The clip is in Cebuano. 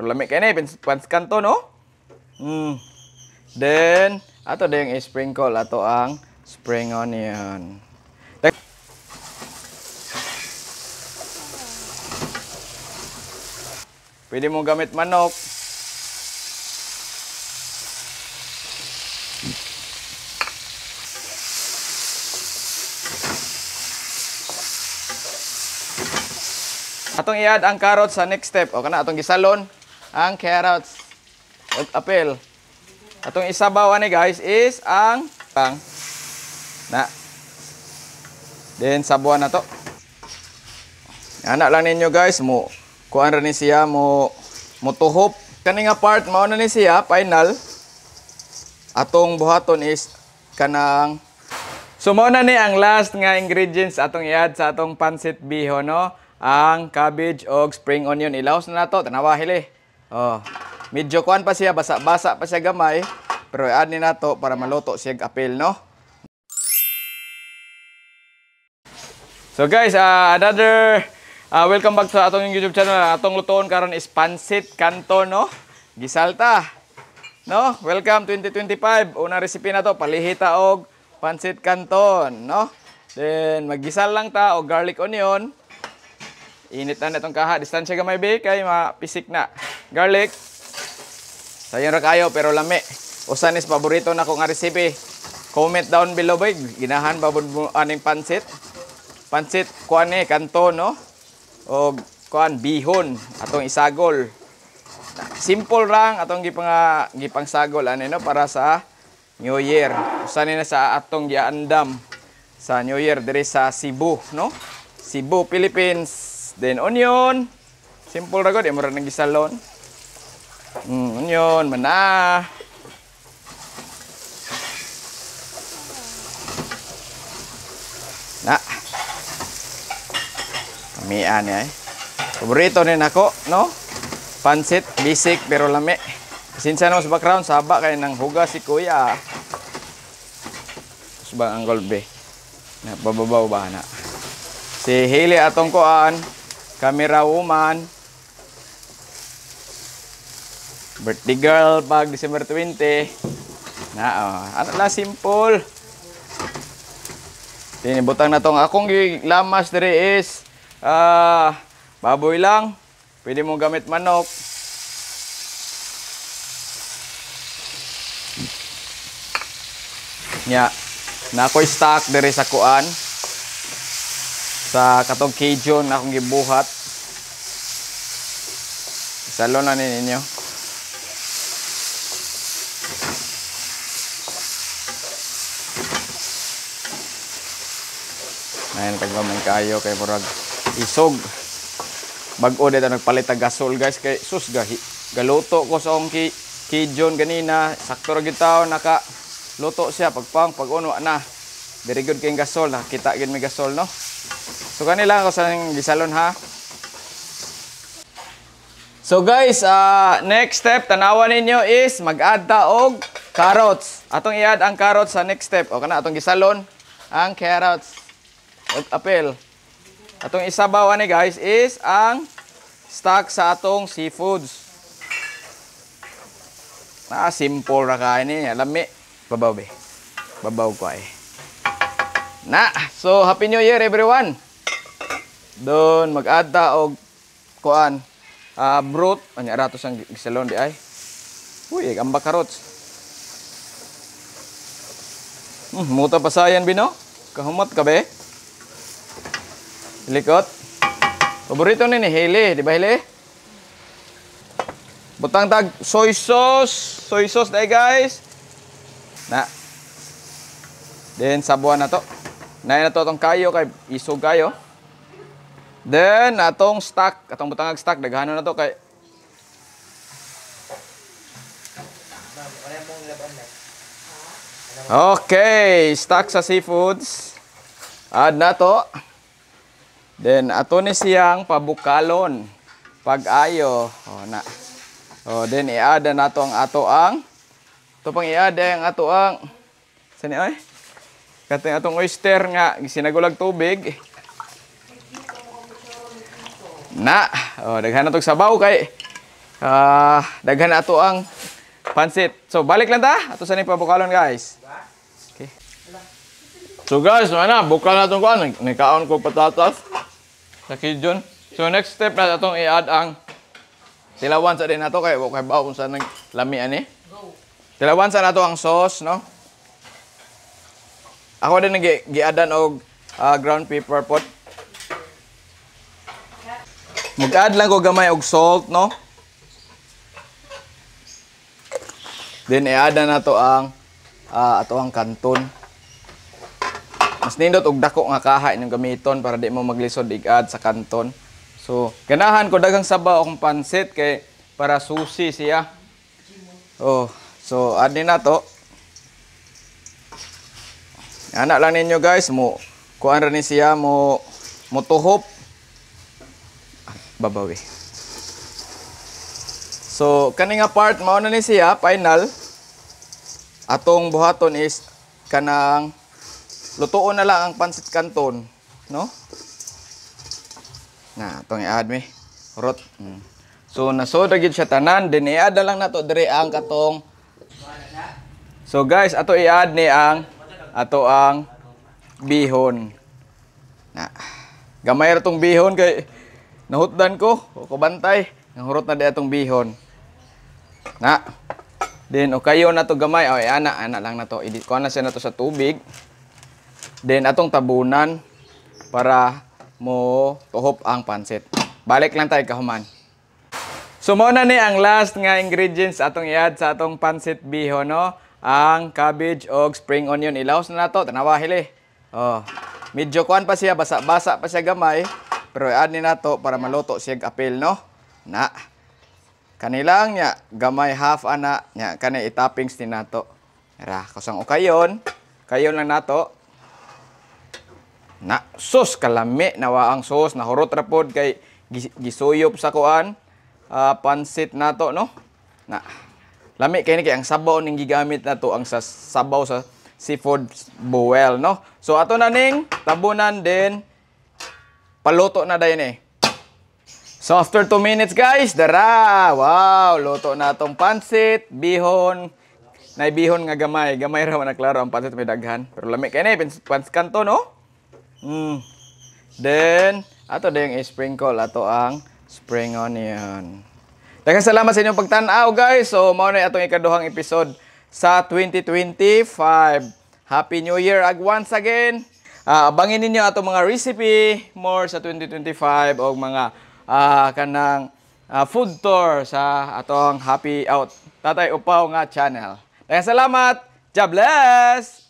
Pero lami kay ni pancit canton, no? Then ato ding i-sprinkle ato ang spring onion. Pwede mo gamit manok. Atong i-add ang carrots sa next step. O kana atong gisalon ang carrots. Ug apel. Atong isabaw ani guys is ang pang na. Then sabuan na to. Ana lang ninyo guys mo kuan ra ni siya mo motuhop. Kani nga part mao na ni siya final. Atong buhaton is kanang so mao na ni ang last nga ingredients atong i-add sa atong pansit bihon, no? Ang cabbage og spring onion ilaws na nato, tanawa hili. Oh, medyo kuan pa siya, basa-basa pa siya gamay, pero i-add ni nato para maluto siya apel, no? So guys, another welcome back sa atong YouTube channel. Atong lutoon karon is pansit canton, no? Gisalta. No? Welcome 2025. Una recipe na to, palihita og pansit canton, no? Then maggisal lang ta og garlic onion. Init na itong kaha. Distansya gamay be kay mapisik na. Garlic. Sayon ra kayo pero lami. Usa nis paborito nako nga recipe. Comment down below boy, ginahan ba mo aning pansit? Pansit kuan ni canton, no? Og kuan bihon atong isagol. Simple lang atong gipangsagol ani, no, para sa New Year. Usa ni na sa atong giandam sa New Year diri sa Cebu, no? Cebu, Philippines. Then onion. Simple ra gud, imo ra nang gisalon. Onion mana. Na. Mian ni ay. Paborito ni nako, no? Pansit basic pero lami. Pasensya na sa background, saba kay nang hugas si kuya. Usbang ang golbe. Na bababaw ba na. Si Hailey atong kuan, camera woman. Birthday girl pag December 20. Na oh, ano lang simple. Tinibutang na tong akong gilamas diri is baboy lang. Pwede mo gamit manok. Nya, na ako'y stock diri sa kuan. Sa katong Cajun na akong gibuhat. Salo na ni ninyo. Ngayon, tagbaman kayo kay murag isog. Bag-o dito nagpalit ang gasol guys kay sus gahi. Galuto ko sa akong Cajun ganina. Sakto ra gyud taon naka luto siya pagpang pag uno na. Very good kay gasol, nakita gyud may gasol, no? So kanila ako sa gisalon ha. So guys, next step tanawan ninyo is mag-add ta og carrots. Atong i-add ang carrots sa next step. O kana atong gisalon ang carrots ug apel. Atong isabaw ani guys is ang stock sa atong seafoods. Na simple ra kay ni, lami. Babaw be. Babaw ko ay. Na, so happy New Year everyone. Doon mag-add ta og kuan broth anya rato sang gisalon di ay. Uy, ang carrots. Muta pasayan bino. Kahumot ka be. Likot. Paborito ni Hailey, di ba Hailey? Butang tag soy sauce. Soy sauce dai guys. Na. Then sabuan na to. Na to atong kayo kay isog kayo. Then atong stock, atong butangag stock daghanon na to kay okay, stock sa seafoods. Add na to. Then ato ni siyang pabukalon pag-ayo. Oh na. Oh, then i-add na nato ang ato ang to pang i-add ang ato ang sani oy. Katong atong oyster nga sinagulag tubig. Na, oh daghan na tog sabaw kay Ah, daghan na ato ang pansit. So balik lang ta. Ato sa ni pabukalon, guys. Okay. So guys, ano, bukal na itong kuan. Nikaon ko patatas sa kitchen. So next step na atong i-add ang tilawan sa din nato kay wa kay bao kung saan nag lami ani. Tilawan sa nato ang sauce, no? Ako din nag gi-addan og ground pepper pot. Mag-add lang ko gamay og salt, no? Then i-add na nato ang ato ang kanton. Mas nindot og dako nga kaha inyong gamiton para di mo maglisod ig-add sa kanton. So, ganahan ko daghang sabaw akong pansit kay para susi siya. Oh, so add ni nato. Ana lang ninyo, guys, mo kuan ra ni siya mo motuhop. Ah, babawi. So, kani nga part mao na ni siya final. Atong buhaton is kanang lutuon na lang ang pansit canton, no? Na, atong i-add mi. Rot. So, nasoda gyud siya tanan, then i-add na lang nato diri ang katong. So guys, ato i-add ni ang ato ang bihon. Na. Gamay ra tong bihon kay nahutdan ko, ko bantay. Nang hurot na di atong bihon. Na. Then o kayo na to gamay, ay ana ana lang na to. Kuha na siya na to sa tubig. Then atong tabunan para mo tuhop ang pansit. Balik lang tayo kahuman. So mao na ni ang last nga ingredients atong i-add sa atong pansit bihon, no? Ang cabbage og spring onion, ilaws na nato, tanawa hili. Oh. Medyo kuan pa siya, basa-basa pa siya gamay, pero i-add ni nato para maluto siya apil, no? Na. Kanilang nya gamay half ana nya kani i-toppings ni nato. Ra, kusang ukayon, kayon lang nato. Na, sus kalami nawa ang sauce, nahurot ra pod kay gisuyop sa kuan pansit nato, no? Na. Lami kay ni kay ang sabaw ning gigamit nato ang sa sabaw sa seafood boil, no? So ato na ning tabunan, din paluto na dayon eh. So after 2 minutes, guys, dara. Wow, luto na atong pansit, bihon. Nay bihon nga gamay, gamay ra man na klaro ang pansit may daghan. Pero lami kay ni pansit kanto, no? Then ato din i-sprinkle ato ang spring onion. Daghang salamat sa inyong pagtan-aw, guys. So mao na atong ikaduhang episode sa 2025. Happy New Year ag once again. Abangin ninyo atong mga recipe more sa 2025 o mga kanang food tour sa atong Happy Out Tatay Upaw nga channel. Daghang salamat. God bless.